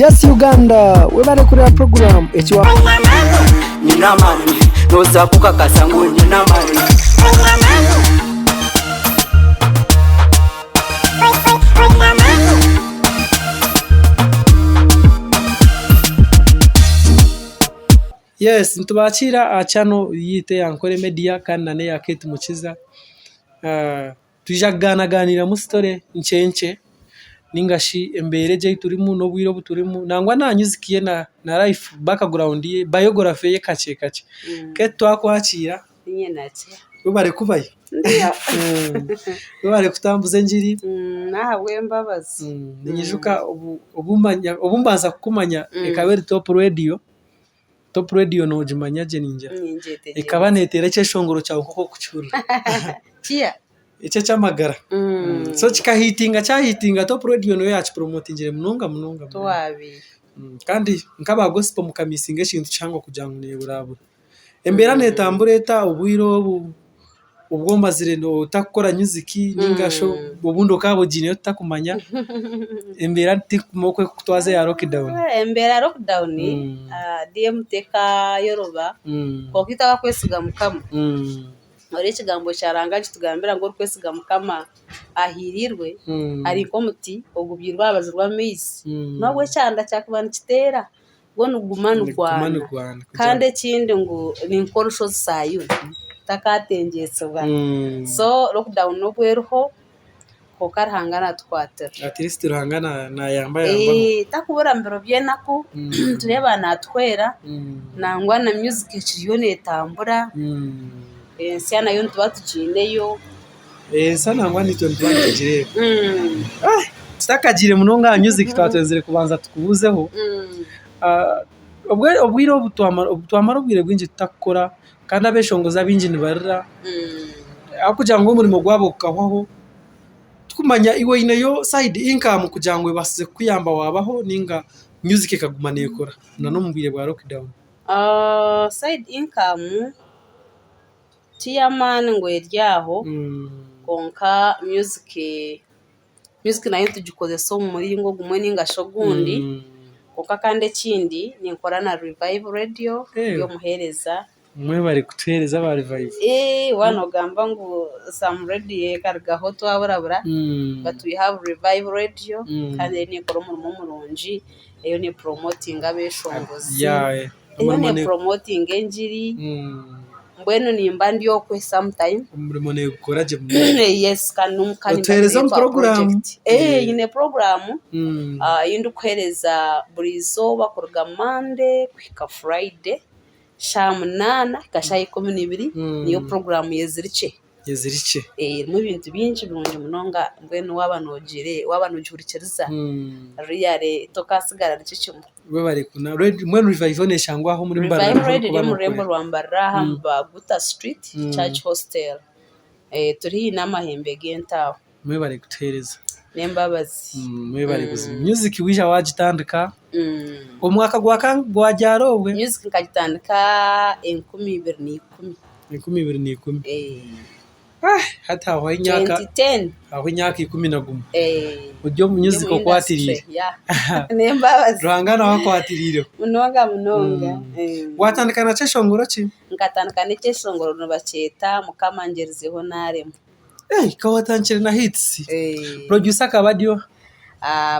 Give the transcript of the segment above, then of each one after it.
Yes Uganda webare kureba program eki wa. Nyine amaani noza kukakasa ngu nyine amaani. Yes nitubakiira aha channel yaitu eya Ankole Media kandi na n'eya Kate Mukiza. Twija kugaanaganiiramu sitore nkye nkye nainga shi embeera egi ei turimu n'obwire obu turimu nangwa n'aha music ye na life background ye, biography ye kakye kakye. Kate twakwakiira, webare kubayo, webare kutambuza engiri. Ninyijuka obu mbanza kukumanya ekaba eri Top Radio. Top Radio noogimanya gye ningira. Ekaba neeteera ekyeshongoro kyawe nk'oku orikukihurira. Eki eky'amagara. So kikahiitinga kyahiitinga Top Radio niyo yaakipuromotingire munonga munonga munonga. Kandi nk'aba gospel mukamiisinga ekintu kihango kugira ngu neeburaabura. Embeera neetambura eta obwire obu? Obu omazire otakukora music ninga shi obundi okaba ogiineyo tutakumanya, embeera terikuguma oku erikukutwaza eya lockdown. Embeera ya lockdown DM tekayoroba kwonka itwe abakwesiga Mukama, hariho ekigambo kya Ruhanga nikitugambira ngu orikwesiga Mukama ahiiriirwe ari nk'omuti ogubyirwe aha rubaju rw'amaizi nobu ekyanda kyakuba nikiteera gwo niguguma nigwana kandi ekindi ngu ni nk'orushozi Sayuni takatengyetsibwa so lockdown nobu eriho kwonka Ruhanga natukwatira. At least Ruhanga nayambayambaho. Takubura mu biro by'enaku nitureeba natuhwera nangwa na music ekiriyo netambura ensya nayo nituba tugiineyo. Ensya nangwa naitwe nituba nitugireeba. Tutakagiire munonga aha music twatwenzire kubanza tukubuuzeho, obwire obu twamara obwire bwingi tutakukora kandi abeshongozi abaingi nibarira ahabw'okugira ngu omurimo gwabo gukahwaho, tikumanya iwe oineyo sayidi inkamu kugira ngu ebaasize kukuyamba waabaho ninga music ekaguma neekora n'omu bwire bwa lockdown? Sayidi inkamu Ti y'amaani ngu eri aho kwonka music music nayo nitugikozesa omu muringo gumwe ninga shi ogundi kwonka kandi ekindi ninkora na Revive Radio ndi omuheereza. Mwebare kutuheereza aba Revive. Waaba noogamba ngu some radio ekarugaho twaburabura but we have Revive Radio kandi eriyo neekora omurimo murungi eriyo nepuromotinga abeeshongozi. Eriyo nepuromotinga engiri, mbwenu nimba ndi okwe sometime. Omurimo negukora gye munonga. Yes kandi n'omuka nimba Otuheereza nyine omu twa puroguraamu. project. Nyine puroguraamu ei ndikuheereza buri izooba kuruga Monday kuhika Friday, shaaha munaana kuhika shaaha 12 niyo puroguraamu yezirikye. Yezirikye. Erimu ebintu bingi birungi munonga mbwenu waaba waaba noogihurikiriza really tokaasigara nikyo kimwe. Webare kuna mbwenu Revival neshangwa aho omuri Mbarara Revival eri omu rurembo rwa Mbarara aha Baguta Street Church Hostel. Turi haihi n'amahembe g'ente aho. Mwebare kutuheereza. N'embabazi. Mwebare buzima. Music waija wagitandika omwaka gwa ryari obwe? Music nkagitandika 2010. 2010. Hati hahwaho emyaka 11 ori omu music okwatiriire. N'embabazi. Ruhanga nawe akwatiriireho. Munonga munonga. Watandika na kyeshongoro ki? Nkatandika n'ekyeshongoro nibakyeta Mukama angyerizeho naaremwa. Ka watandikire na hits. Producer akaba ari oha?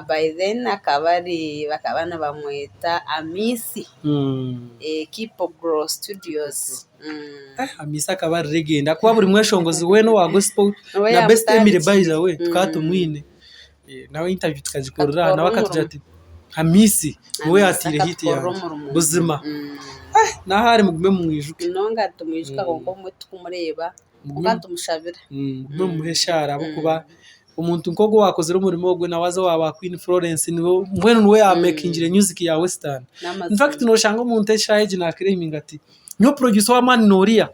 By then akaba ari bakaba nibamweta Amiisi Keep Grow Studios. Amiisi akaba ari legend ahakuba buri mweshongozi weena owa gospel na Best Emily by the way tukaba tumwine. Nawe interview tukagikorera aha nawe akatugira ati Amiisi niwe yaatiire hit yangye. Buzima n'ahu ari mugume mumwijuke. Munonga nitumwijuka kwonka obumwe titukumureeba kwonka nitumushabira. Mugume mumuhe eshaara ahabw'okuba omuntu nk'ogwo owaakozire omurimo ogwo nawe aze owa ba Queen Florence mbwenu niwe yaamekingire music ya western. In fact nooshanga omuntu eshaaha egi naakireeminga ati nyowe producer ow'amaani n'oriya,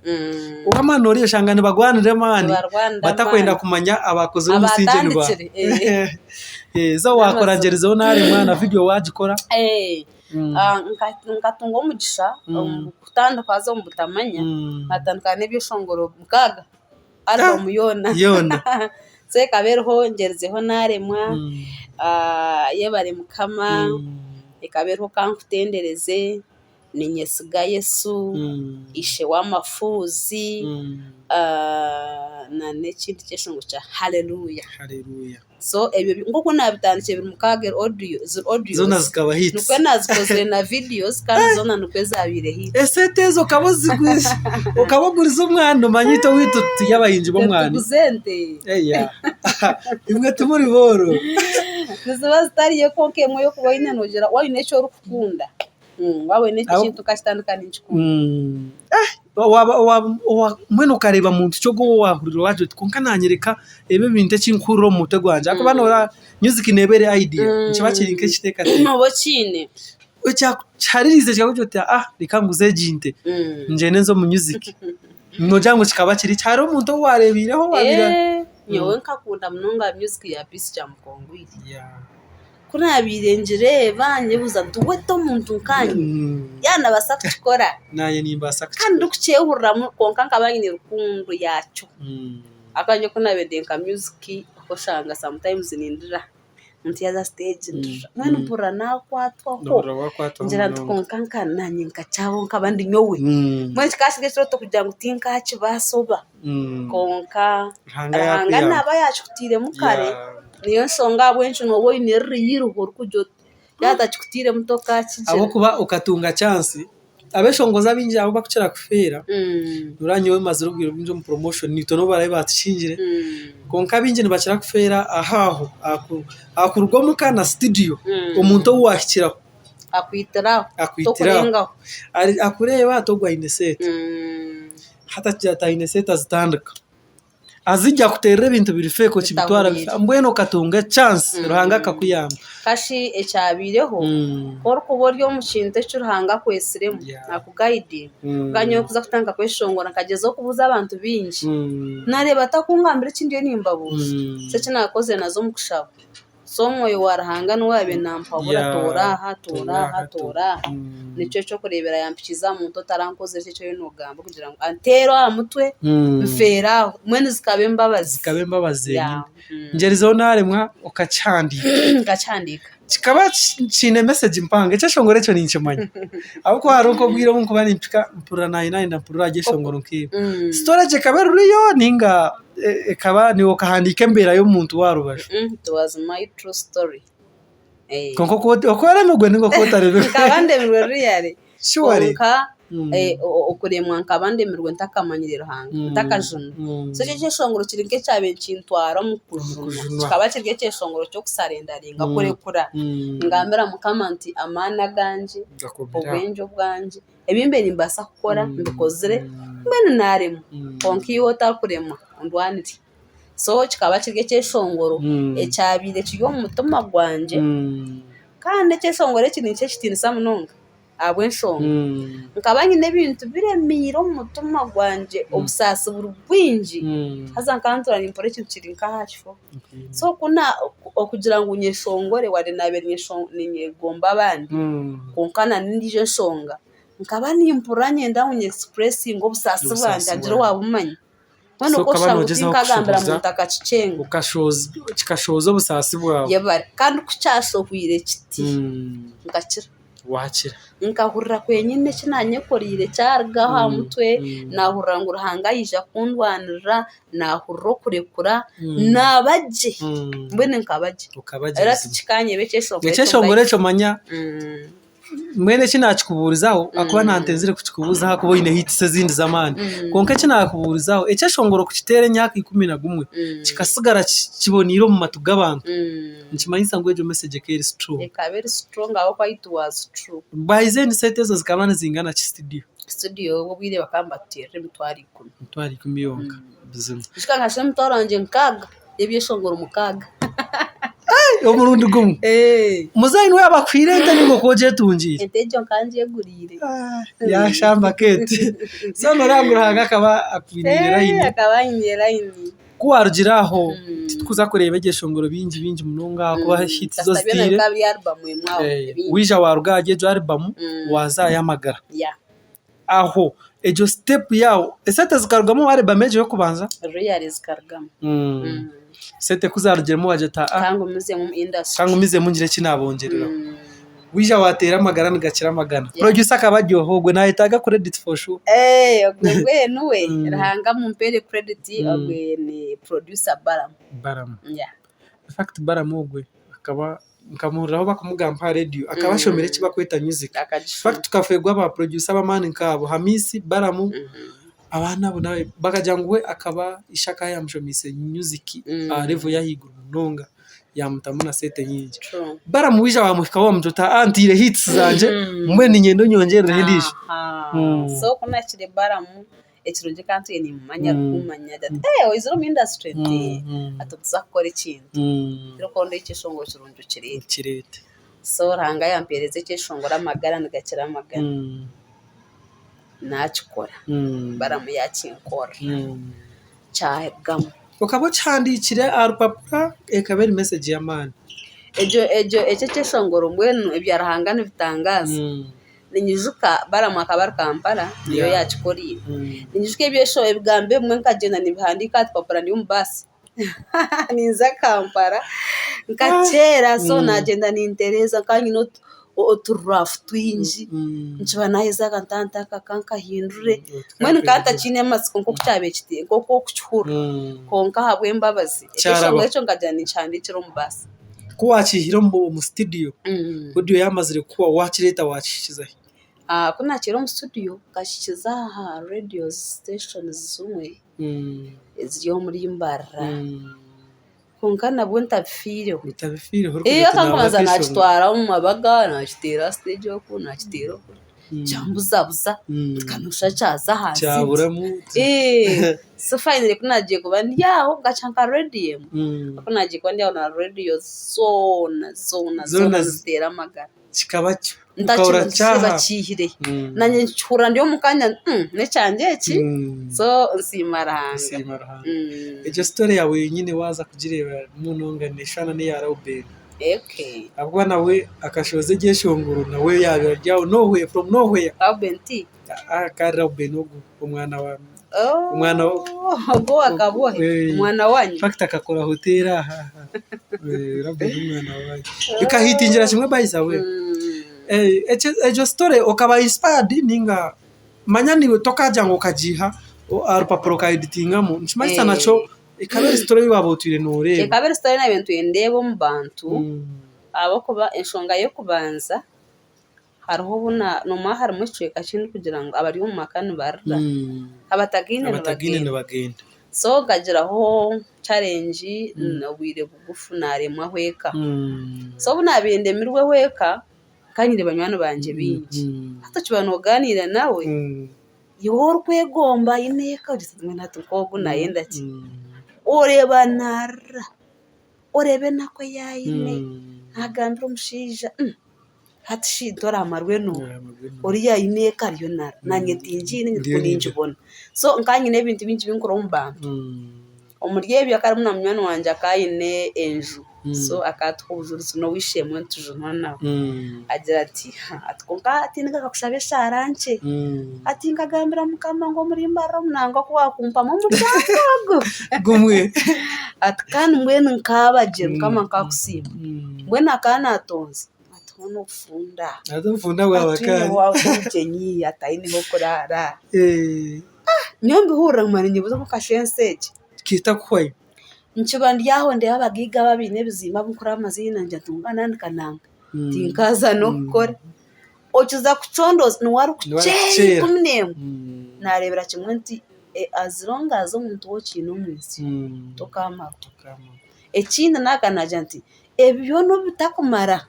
ow'amaani n'oriya oshanga nibarwanira amaani batakwenda kumanya abaakozire omusingye ni baaha. So waakora Ngyerizeho Naaremwa na vidiyo waagikora. Nkatunga omugisha omu kutandika haza omu butamanya, nkatandika n'ebyeshongoro mukaaga alubamu yoona. So ekaba eriho Ngyerizeho Naaremwa, Yebare Mukama. Ekaba eriho Kankutendereze, Ninyesiga Yesu, Ishe w'amafuuzi, n'ekindi kyeshongoro kya Haleluya. So ebyo nk'oku naabitandikire biri mukaaga eri audio, ziri audios, Zoona zikaba hits. nikwo naazikozire na videos kandi zoona nikwo zaabaire hits. Esente ezo okaba ozigurize okaba ogurize omwani omanya itwe owaitu turi abahingi b'omwani. Tituguza ente. Eya imwe timuri booro. Niziba zitariyo kwonka emwe ey'okuba oine noogira waaba oine eki orikukunda, waaba oine ekintu okakitandika ninkikunda. Mbwenu okareeba muntu ki ogwo ou waahurira waagira oti kwonka naanye reka ebi ebintu eki nkuhurira omu mutwe gwangye ahakuba nooreeba music neeba eri idea nikiba kiri nk'ekiteekateeko. Nooba okiine. Ekyakuhaririize kikakugira oti reka nguze egi nte ngyende nze omu music noogira ngu kikaba kiri ki? Hariho omuntu ou waareebiireho owaabaire. Nyowe nkakunda munonga music ya Peace Kyamukongwire. Ku naabaire ngireeba nyebuuza nti weta omuntu nkaanye yaaba naabaasa kukikora Naanye nimbaasa kandi kukikora. ndikukyehuriramu kwonka nkaba nyine rukundo yaakyo. Ahabw'okuba nyowe ku naabaire ndi nka music oshanga sometimes nindira, omuntu yaaza aha siteegi ndira, mbwenu mpurira naakwatwaho Nohurira waakwatwaho ngira nti munonga. kwonka nka naanye nka kyabo nkaba ndi nyowe. Mbwenu kikaba kiri ekirooto kugira ngu tinkaakibaasa oba. Kwonka Ruhanga Ruhanga yaakuyamba. naaba yaakikutairemu kare. Niyo nshonga ahabw'enki nooba oine riri eiriho orikugira oti yaaba atakikutairemu tokaakigira. Ahabw'okuba okatunga chance, abeshongozi abaingi abu barikukira kufeera, noreeba nyowe mazire obwire bwingi omu promotion naitwe n'obu baraabe baatukingire, kwonka abaingi nibakira kufeera aho aho, aha kuruga omuka na studio, omuntu ou waahikiraho. Akwitiraho, Akwitiraho. tokurengaho. Akureeba ati ogu aine sente, hati akigira ati aine sente azitandika. Azija kuteerera ebintu biri fake okibitwara Bitahuriire. mbwenu okatunga chance Ruhanga akakuyamba. Kashi ekyabaireho, ku orikuba ori omu kintu eki Ruhanga akwetsiremu, akugayidinga, Ahabw'okuba nyowe kuza kutandika kweshongora nkagyezaho kubuuza abantu baingi, naareeba atakungambira eki ndiyo nimbabuuza. So eki naakozire naaza omu kushaba. So omwoyo wa Ruhanga niwe yaabaire naampabura toora aha, toora aha, toora aha. Nikyo ky'okureebera yampikiize aha muntu otarankozire eki oriyo noogamba kugira ngu anteere aha mutwe nfeere aho. Mbwenu zikaba embabazi. Zikaba embabazi zenyine. Ngyerizeho naaremwa okakihandiika. Nkakihandiika. Kikaba kiine message mpango. Ekyeshongoro ekyo ninkimanya. Ahabw'okuba hariho nk'obwire obu nkuba nimpika mpurira naanye naayenda mpurire aha ryeshongoro nk'eryo. Story egyo ekaba eruriyo nainga ekaba niiwe okahandiika embeera y'omuntu w'aha rubaju? It was my true story. Kwonka oku oremirwe nainga oku otaremirwe? Nkaba ndemirwe really. Surely. Kwonka okuremwa nkaba ndemirwe ntakamanyire Ruhanga, ntakajunwa. So ekyo ekyeshongoro kiri nk'ekyabaire nikintwara omu kujunwa. Kikaba kiri ekyeshongoro ky'okusarendaringa, kurekura. Ngambira Mukama nti amaani agangye, obwengye obwangye, ebi mbaire nimbaasa kukora mbikozire, mbwenu naaremwa. Kwonka iwe otarikuremwa ondwanire. So kikaba kiri ekyeshongoro ekyabaire kiri omu mutima gwangye, kandi ekyeshongoro eki ninkyo ekitiinisa munonga ahabw'enshonga nkaba nyine ebintu biremiire omu mutima gwangye, obusaasi buri bwingi, haza nkaba ntuura nimpurira ekintu kiri nk'aha kifuba. So ku okugira ngu nyeshongore wadde naabaire ninyegomba abandi, kwonka na n'endiijo enshonga, nkaba nimpurira niinyenda ngu nyexpuresinge obusaasi bwangye hagire owaabumanya. Mbwenu So ku okaba oshanga noogyezaho tinkagambira kushohoza muntu akakikyenga. Kikashohoza obusaasi bwawe. Yebare. Kandi ku kyashohwire kiti, nkakira. Waakira. Nkahurira kwenyine eki naanyekoreire kyaruga aha mutwe, naahurira ngu Ruhanga yaija kundwanirira, naahurira okurekura, naaba gye, mbwenu nkaba gye. Okaba gye Era buzima. tikikanyeba ekyeshongoro ekyo Ekyeshongoro ekyo manya mbwenu eki naakikubuurizaho ahakuba nantenzire kukikubuuza ahakuba oine hits ezindi z'amaani. Kwonka eki naakubuurizaho, ekyeshongoro kukiteera emyaka 11 kikasigara kiboneire omu matu g'abantu, Nikimanyisa ngu egyo message ekaba eri strong. Ekaba eri strong ahabw'okuba it was true. By then sente ezo zikaba nizingana ki studio? Studio obwo obwire bakaba nibatuteerera 100,000. 100,000 yonka buzima. Nshusha nkashusha emitwaro yangye 6 y'ebyeshongoro 6. Omurundi gumwe? Muzeeyi niwe yaabakuhaire ente nainga okaba ogyetungiire? Ente egyo nkaba ngyeguriire. Yaashamba keeti. So nooreeba ngu Ruhanga akaba akwiniire layini. Akaba anyiniire layini. Ku waarugire aho titukuza kureeba ebyeshongoro bingi bingi munonga ahakuba hits zo zitaire. Waija waaruga ahari egyo album waaza aha y'amagara. Aho egyo step yaawe esente zikarugamu omu album egyo ey'okubanza? Esente ku zaarugiremu waagira oti aa ka ngumizemu ngire eki naabongyereraho. Waija waateera amagara nigakira amagana. Producer akaba ari oha ogwe? Naayetaaga credit for sure. Ogwe mbwenu we, Ruhanga amumpeere credit, ogwe ni producer Balaam. Balaam. In fact Balaam ogwe akaba nkamuhuriraho barikumugamba aha reediyo, akaba ashomire eki barikweta music. In fact tukafeerwa ba producer b'amaani nk'abo, Hamisi, Balaam, abaana abo nawe bakagira ngu we akaba ishe akaba yaamushomiise music aha level y'ahaiguru munonga. Yaamutamu na sente nyingi. Balaam waija waamuhikaho waamugira oti aa ntaire hits zangye mbwenu niinyenda onyongyerereho endiijo. So ku naahikire Balaam ekirungi ka ntwire niimumanya arikummanya agira ati ee oizire omu industry nti ati nituza kukora ekintu orikuronda ekyeshongoro kirungi okireete. So Ruhanga yampeereza ekyeshongoro amagara nigakira amagara naakikora Balaam yaakinkorera kyarugamu. Okaba okihandiikire aha rupapura ekaba eri message y'amaani. Egyo egyo ekyo ekyeshongoro mbwenu ebya Ruhanga nibitangaaza. Ninyijuka Balaam akaba ari Kampala niyo yaakikoriire. Ninyijuka ebyesho ebigambo ebimwe nkagyenda nimbihandiika aha kipapura ndi omu baasi ninza Kampala nkakyera so naagyenda nintereeza nkaba nyine oturaafu twingi nkiba naaheza ntandika aka nkahindure mbwenu nkaba ntakiine matsiko nk'oku kyabaire kiri nk'oku orikukihurira kwonka ahabw'embabazi ekyeshongoro ekyo nkagira ninkihandiikira omu baasi. Ku waakiihire omu situdiyo, odiyo yaamazire kuhwa waakireeta waakihikiza hi? Ku naakiihire omu situdiyo nkakihikiza aha reediyo siteeshoni zimwe eziri omuri Mbarara. Kwonka nabwo ntabifiireho. Otabifiireho orikugira oti Ahabw'okuba naabaho nkabanza akeshongoro. naakitwara omu mabaga, naakiteera aha siteegi oku, naakiteera oku, kyambuzabuza, kanoshusha kyaza ahansi. Kyaburamu. So finally ku naagiye kuba ndi aho nkakya nka reediyo emwe, ku naagiye kuba ndi aho na reediyo zoona zoona zoona niziteera amagara. Kikaba okahurira kyaha. Ntakibakiihire. Naanye nkihurira ndi omu kanya nti n'ekyangye eki, so nsiima Ruhanga. Osiima Ruhanga. Egyo story yaawe yenyine waaza kugireeba munonga neeshushana n'eya Reuben. Ahabw'okuba nawe akashohoza eryeshongoro nawe yaabaire ari aho nowhere from nowhere. Reuben ti? Ka ari Reuben ogwo omwana wa. Ogwo owa Kabwohe omwana waanyu? In fact akakora hoteeri aha. Reuben omwana waanyu. Bikahiitingira kimwe by the way. Egyo story okaba inspired ninga manya naiwe tokagira ngu okagiiha aha rupapura okaeditingamu nikimanyisa nakyo ekaba eri story ei waaba otwire nooreeba. Ekaba eri story ei naabaire ntwire ndeeba omu bantu ahabw'okuba enshonga y'okubanza hariho obu noomanya harimu ekicweka kindi kugira ngu abari omu maka nibarira abatagaine nibagenda. So nkagiraho challenge obwire bugufu naaremwaho eka. So obu naabaire ndemirweho eka, nkaba nyine banywani bangye baingi. Hati okiba noogaaniira nawe, iwe ou orikwegomba aine eka ogira oti mbwenu hati nk'ogu naayenda ki? Oreeba naarira, oreeba enaku ei aine, naagambira omushaija. Hati shi toramarwa enobi? Oriya aine eka ariyo narira, naanye tingiine nikwo ningibona. So nkaba nyine ebintu bingi ebi nkureba omu bantu. Omuri ebyo hakaba harimu na munywani wangye akaba aine enju, so akaba atuha obujurizi n'ow'eishe-emwe nitujunwa nawe. Agira ati ati kwonka hati nkakushaba eshaara nkye, ati nkagambira Mukama ngu omuri Mbarara omu nangwa ku waakumpamu omuryango ogu Gumwe. Ati kandi mbwenu nkaaba gye Mukama nkakusiima. Mbwenu akaba naatonza. Ati hoona obufunda. Haza obufunda bwaba Atwine kari. waawe obugyenyi ataine h'okuraara. Nyowe mbihurira nguma ninyebuuza ngu kasha ensi egi. Ketakuhwayo. Nkiba ndi aho ndeeba abagaiga aba abaine ebizimbe abu nkureba amaziina ngira nti ngu nandika nanga tinkaaza n'okukora. Okiza kucondooza niwe arikukyeera ikumi n'emwe. Naareebera kimwe nti as long as omuntu waaba okiine omu nsi tokamarwa. Ekindi naaba naagira nti Ebi byona obu bitakumara,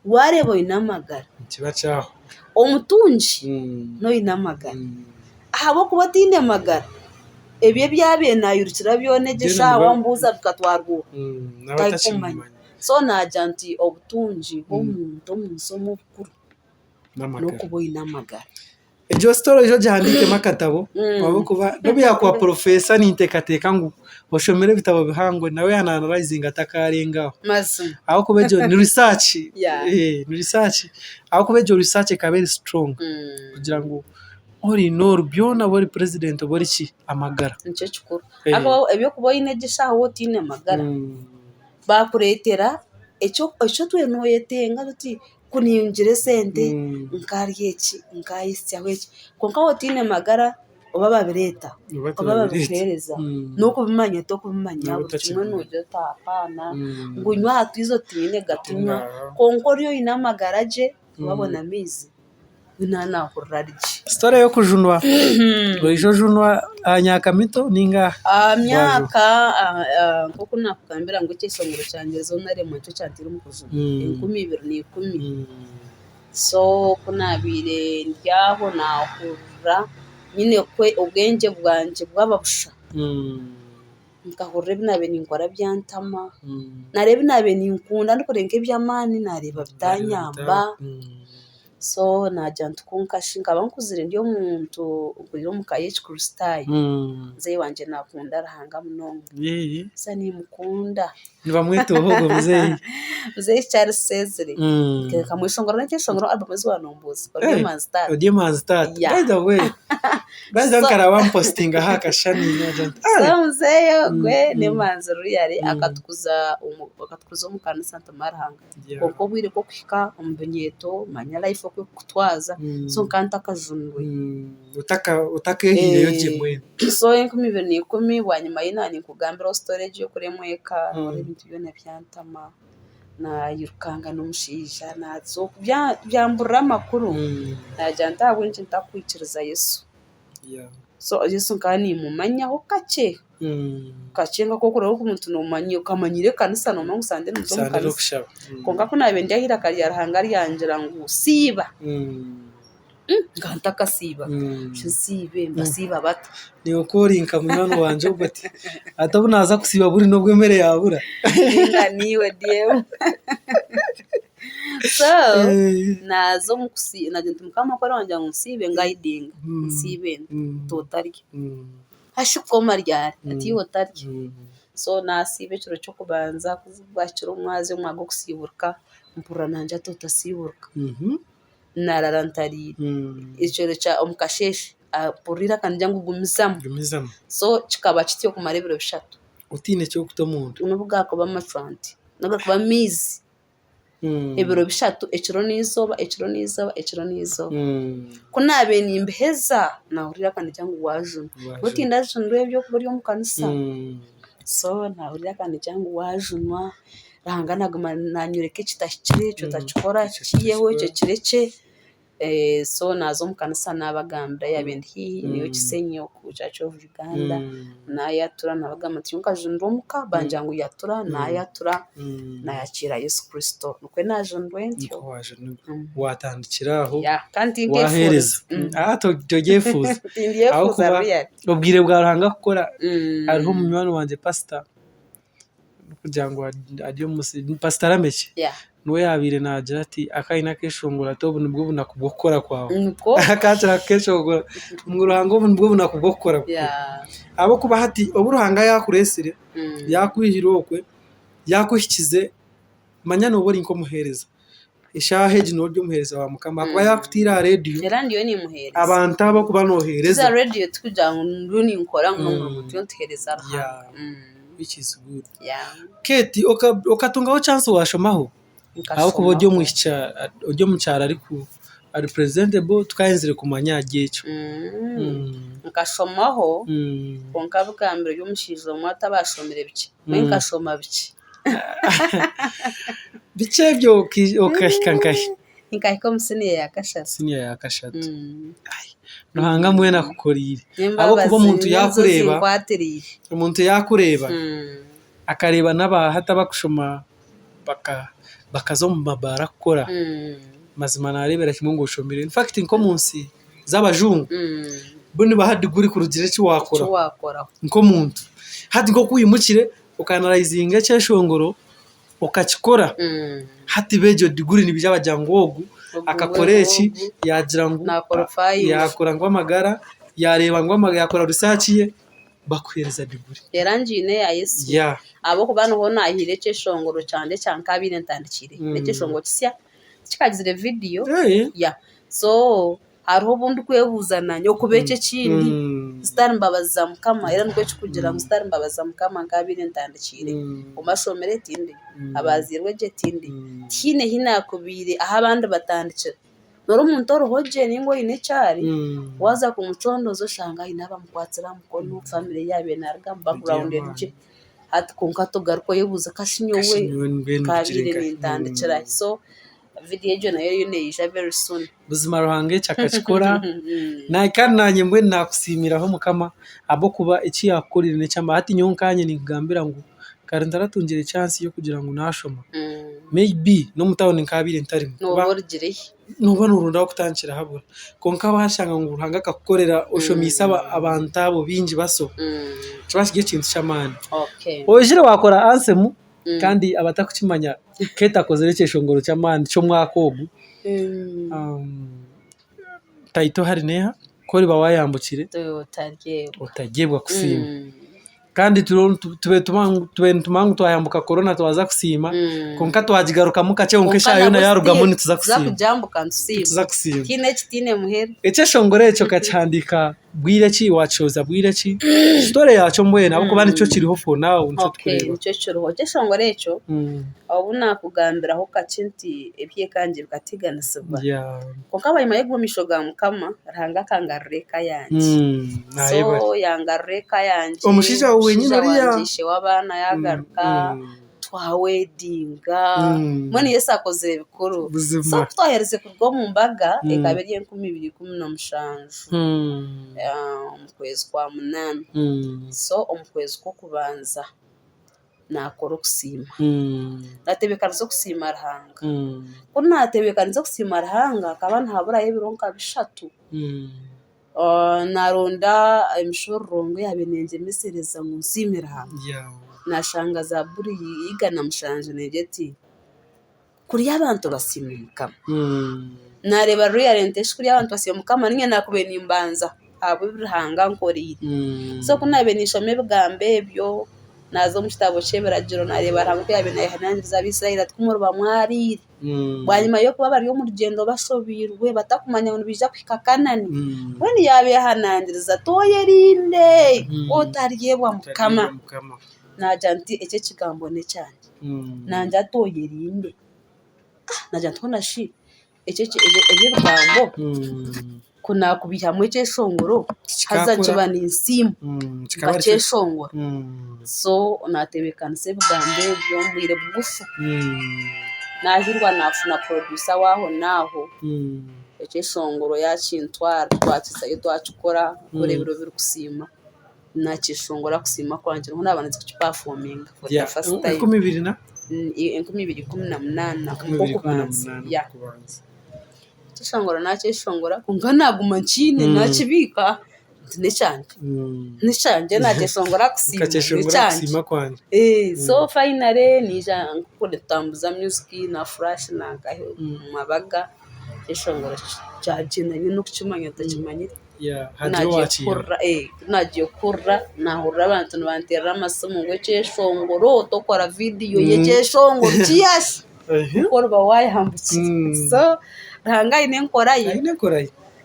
waareeba oine amagara. Nikiba kyahwa. Omutungi n'oine amagara. Ahabw'okuba otaine magara, ebyo ebi abaire naayirukira byona egyo eshaaha wambuuza bikatwarwa oha? Tarikumanya. So naagira nti obutungi bw'omuntu omu nsi omu obukuru n'okuba oine amagara. Egyo story oije ogihandiikemu akatabo ahabw'okuba n'obu yaakuba porofeesa ninteekateeka ngu oshomire ebitabo bihango nawe yaananarayizinga atakarenga aho. Mazima. Ahabw'okuba egyo ni research, ni research ahabw'okuba egyo research ekaba eri strong kugira ngu all in all byona oba ori president oba ori ki, amagara. Nikyo kikuru. Ahabw'okuba eby'okuba oine gye eshaaha waaba otaine magara, baakureetera eki otwire nooyetenga oti. Oku ningira esente nkarya eki, nkayehitsyaho eki. Kwonka waaba otaine magara oba babireeta, oba babikuheereza, n'okubimanya tokubimanya buri kimwe noogira oti hapaana, ngu nywa aha twizi otiine gatunywa. Kwonka ori oine amagara gye wabona amaizi naaba naahurira ari gye. Sitore y'okujunwa, noija ojunwa aha myaka mito ninga Aha myaka nk'oku naakugambira ngu ekyeshongoro kyangye zoona remwa nikyo kyanteire omu kujunwa, 2010. So ku naabaire ndi aho naahurira nyine obwengye bwangye bwaba busha. Nkahurira ebi naabaire ninkora byantama, naareeba ebi naabaire ninkunda ndikureeba nk'eby'amaani naareeba bitanyamba, so naagira nti kwonka shi nkaba nkuzire ndi omuntu okuriire omu ka y'Ekikristaayo, muzeeyi wangye naakunda Ruhanga munonga, haza nimukunda. Nibamweta oha ogwo muzeeyi? Muzeeyi Charles Sezire. Nkamweshongora n'ekyeshongoro album ezi waaba nombuuza, Ori Emanzi Taata. Ori Emanzi Taata. Yeah. By the way, by the way nkaraba bamupositinga aha akashushani naagira nti So "Ah, muzeeyi ogwe n'emanzi really akatukuza omu akatukuza omu kanisa nituma Ruhanga. Kwonka obwire bw'okuhika omu binyeeto manya life oku ekukutwaza so nkaba ntakajunirwe. Otakeehiireyo gye mbwenu. So 2010 bwanyima ei naaba ninkugambiraho story egi y'okuremwa eka noreeba ebintu byona byantama, naayirukanga n'omushaija naaza oku byamburira amakuru, naagira nti ahabw'enki ntakwikiriza Yesu. So Yesu nkaba nimumanyaho kakye, kakye nk'oku orikureeba omuntu noomanya okamanyira ekanisa noomanya ngu Sande nimuza omu kanisa, kwonka ku naabaire ndi aha eiraka rya Ruhanga ryangira ngu siiba. Nkaba ntakasiiba, shi nsiibe mbasiiba bata? Naiwe ku ori nka munywani wangye ogwo oti hati obu naaza kusiiba buri n'obu emere yaabura. Ninga niiwe dear. So naaza omu kusiiba naagira nti mukama ku orangira ngu nsiibe ngayidinga nsiibe nti otarya. Hashi kukoma ryari? Ati iwe otarya. So naasiiba ekiro ky'okubanza ku bwakire omwazyo omwanya gw'okusiiburuka mpurira nangye ati otasiiburuka. Naarara ntariire. Ekiro kya omu kasheeshe mpurira eiraka nirigira ngu gumizamu. Gumizamu. So kikaba kityo kumara ebiro bishatu. Otaine ky'okuta omunda. N'obu gaakuba amacwante, n'obu gaakuba amaizi. Ebiro bishatu ekiro n'eizooba, ekiro n'eizooba, ekiro n'eizooba. Ku naabaire nimbiheza, naahurira eiraka nirigira ngu waajunwa. Mbwenu tindajunirwe eby'okuba ori omu kanisa. So naahurira eiraka nirigira ngu waajunwa. Ruhanga naaguma naanyoreka ekitahikire, eki otakikora kiiheho, ekyo kirekye. So naaza omu kanisa naabagambira yaabaire ndi haihi niyo Kisenyi oku Church of Uganda, naayatura naabagambira nti nyowe nkajunirwa omuka bangira ngu yatura, naayatura naayakiira Yesu Kristo. Nikwo naajunirwe ntyo. Nikwo waajunirwe. Waatandikira aho Kandi waaheereza. tinkeefuuza. Toryefuuza. Tindyefuuza Ahabw'okuba really. obwire bwa Ruhanga kukora hariho munywani wangye pasita. Kugira ngu ari omu musiri, Pasita Rameki niwe yaabaire naagira ati akaba aine akeshongoro ati obu nibwo bunaku bw'okukora kwawe. Akakira akeshongoro ngu Ruhanga obu nibwo bunaku bw'okukora kwawe. Ahabw'okuba hati obu Ruhanga yaakureetsire, yaakwihire okwe, yaakuhikize, manya nooba ori nk'omuheereza. Eshaaha egi nooba ori omuheereza wa Mukama ahakuba yaakutaire aha reediyo, Era ndiyo nimuheereza. abantu abu orikuba nooheereza. Tiza reediyo tikugira ngu ndiyo ninkora ngu n'omurimo ndiyo nituheereza Ruhanga. Which is good. Kate okatungaho chance waashomaho? Ahabw'okuba ori omwishiki ori omu kyaro ari presentable tukayenzire kumanya ahari ekyo. Nkashomaho kwonka bigambiro by'omushaija omwe atabashomire bikye, mbwenu nkashoma bikye. Bikye ebyo okahika nkahi? Nkahika omu siniya ya kashatu. Siniya ya kashatu. Ruhanga mbwenu akukoriire. Ahabw'okuba omuntu yaakureeba, omuntu yaakureeba akareeba n'aba hati abakushoma bakaza omu mabaara kukora, mazima naareebera kimwe ngu oshomire. In fact nk'omu nsi z'abajungu, bo nibaha diguri kurugiirira eki waakora nk'omuntu. Hati nk'oku waimukire okanarayizinga ekyeshongoro okakikora, hati bo egyo diguri nibaija bagira ngu ogu akakora eki, yaagira ngu yaakora ngu amagara, yaareeba ngu yaakora risaaki ye, bakuheereza diguri. Era ngiine eya Yesu ahabw'okuba niho naahiire ekyeshongoro kyangye ekya nkabaire ntandikiire. N'ekyeshongoro kisya tikikagizire vidiyo so. Hariho obu ndikwebuuza naanye okuba ekyo ekindi zitari mbabazi za Mukama era nikwo ekikugira ngu zitari mbabazi za Mukama nkaabaire ntandikiire omu mashomero tindiyo, abaazairwe gye tindiyo, tihaine ahi naakubaire ahu abandi batandikire. Noreeba omuntu oriho gye nainga oine eki ari, waaza kumucondooza oshanga haine abamukwatsire aha mukono, famire ei yaabaire naarugamu, background eri gye. Hati kwonka togaruka oyebuuza kashi nyowe nkaabaire nintandikira hi? So vidiyo egyo nayo eriyo neija very soon. Buzima Ruhanga ekyo akakikora kandi naanye mbwenu naakusiimiraho Mukama ahabw'okuba eki yaakukoreire n'eky'amaani. Hati nyowe nkaanye ninkugambira ngu kare ntaratungire chance y'okugira ngu naashoma, may be n'omu tawuni nkaabaire ntarimu. Nooba orugire hi? Nooba nooronda ah'okutandikira habura. Kwonka waashanga ngu Ruhanga akakukorera oshomiise abantu abo baingi baso, nikiba kiri ekintu ky'amaani. Oijire waakora anthem Kandi abatakukimanya Kate akozire ekyeshongoro ky'amaani ky'omwaka ogu. Title hari neeha? Ku oriba waayambukire otaryebwa kusiima. Kandi tubaire nitumanya ngu twayambuka korona twaza kusiima kwonka twagigarukamu kakye kwonka eshaaha yoona yaarugamu nituza kusiima. Nituza kusiima. Ekyeshongoro ekyo okakihandiika Bwire ki? Waakishohoza bwire ki? Sitore yaakyo mbwenu ahabw'okuba nikyo kiriho for now nikyo Okay, turikureeba. nikyo kiriho. Ekyeshongoro ekyo, obu naakugambiraho kakye nti eby'eka yangye bikateganisibwa. Kwonka bwanyima y'okuba omu maisho ga Mukama, Ruhanga akangarura eka yangye. Naayebare. So yangarura eka yangye, Omushaija waawe wenyine omushaija oriya? wangye ishe w'abaana yaagaruka. Twawedinga, mbwenu Yesu akozire bikuru. So ku twaherize kuruga omu mbaga, ekaba eri 2017 omu kwezi kwa munaana. So omu kwezi kw'okubanza naakora okusiima. Naatebeekanisa okusiima Ruhanga. Ku naatebeekanisa okusiima Ruhanga, hakaba nihaburayo ebiro nka bishatu. Naaronda emishororongo eyaabaire neengyemesereza ngu nsiime Ruhanga. Naashanga zaaburi 107 neegira eti, Kuriya abantu basiima Mukama. Naareeba ruriya nti kuriya abantu basiima Mukama niinye naakubaire nimbanza ahabw'ebi Ruhanga ankoreire. So ku naabaire ninshoma ebigambo ebyo, naaza omu kitabo ky'ebiragiro naareeba Ruhanga oku yaabaire naayehanangiriza Abaisraeli ati, Ku muriba mwariire. Bwanyima y'okuba bari omu rugyendo bashobeirwe batakumanya ngu nibaija kuhika Kanani, mbwenu yaabehanangiriza ati, Oyerinde otaryebwa Mukama. Naagira nti, Eki ekigambo n'ekyangye. Nangye ati, Oyerinde. Naagira nti, Hoona shi eki ebi ebigambo ku naakubiihamu ekyeshongoro haza nkiba ninsiima nkakyeshongora. So naatebeekanisa ebigambo ebyo omu bwire bugufu. Naahirwa naafuna producer w'ahonaaho, ekyeshongoro yaakintwara twakizayo twakikora kukora ebiro birikusiima, naakyeshongora kusiima kwangye niho naaba ninza kukipafominga for the first time. 2018 omu kw'okubanza. Ekyeshongoro nakyeshongora kwonka naguma nkiine nakibiika nti n'ekyangye, n'ekyangye nakyeshongora kusiima n'ekyangye. So finally naija nk'oku nitutambuza music na flash nankahi omu mabaga ekyeshongoro kyagyenda nyowe n'okukimanya ntakimanyire. Ku naagiye kuhurira, naahurira abantu nibanteerera amasimu ngu ekyeshongoro tokora vidiyo y'ekyeshongoro kiyasha ku oriba waayambukire. So Ruhanga aine enkora ye,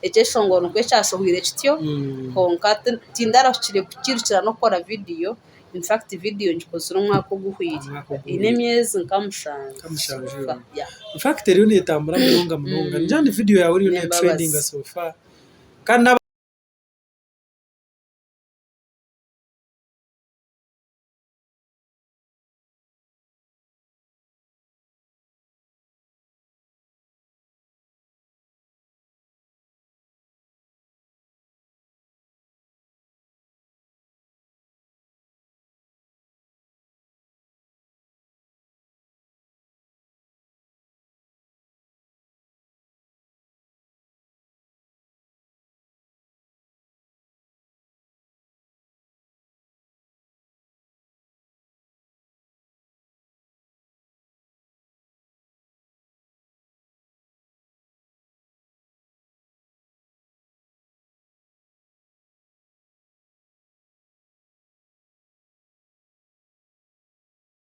ekyeshongoro nikwo kyashohwire kityo kwonka tindarahukire kukirukira n'okukora vidiyo, in fact vidiyo ngikozire omwaka oguhweire, eine emyezi nka mushanju so far. In fact eriyo neetambura munonga munonga. Ningira ngu vidiyo yaawe eriyo neetrendinga so far. Kandi n'aba.